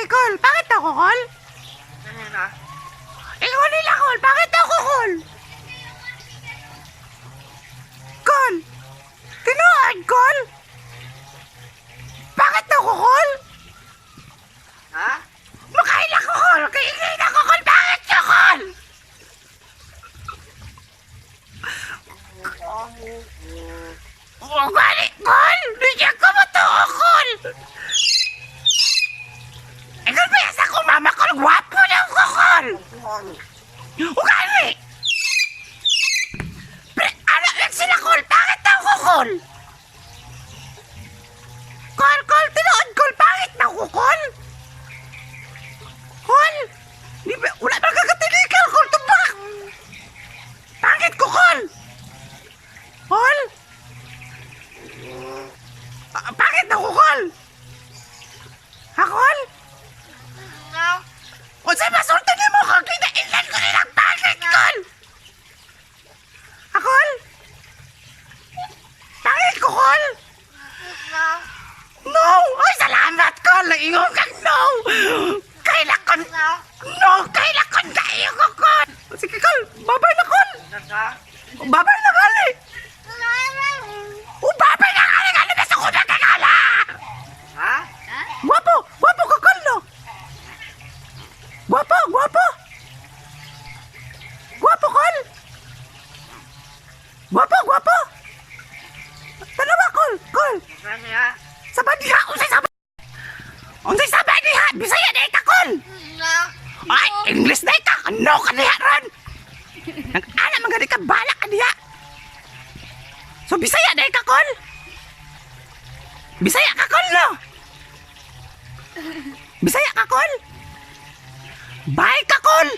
Ay, Kol, pangit daw ko, Kol? Ingon nila, Kol, pangit daw ko, Kol? Kol! Tinuod, Kol? Pangit daw ko, Kol? Ha? Makaila ko, Kol! Kay ingin ako, Kol! Pangit ko, Kol! O, gani, Kol! Bigyan ko mo to, Kol! Ikaw ba sa ko, mama, Kol? Gwapo na ko, Kol! Ugali! Pre, ano lang sila, Kol? Pangit daw ko, Kol! Kol, Kol, tinuod, Kol! Pangit na ko, Kol! Kol! Di ba, wala ba kakatinikal, Kol? Tumbak! Pangit ko, Kol! Kol? Ah, pangit na ko, Kol! Ha, Kol? Kung sa'yo masulti ni mo, Kol, kinailan ko nilang pangit, Kol! Ha, Kol? Pangit ko, Kol! No! Ay, salamat, Kol! Naingon kang no! Kailan No! Kailan kon kayo ko, Kol! Sige, Kol! Babay na, Kol! Babay na, Kol! Eh! Oh, babay na, Kol! Ano ba sa kuna kagala? Ha? Guwapo! Guwapo ka, Kol, no? Guwapo! Guwapo! Guwapo, Kol! Guwapo! Guwapo! Tanawa, Kol! Kol! Sa badiha! Unsay sa Unsay sa badiha! Bisaya na ka, Kol! Ay, English na ka! Ano ka diha ron? Nag-ana man gani ka, balak ka diha! So, Bisaya na ka, Kol? Bisaya ka, Kol, no? Bisaya ka, Kol? Bye ka, Kol!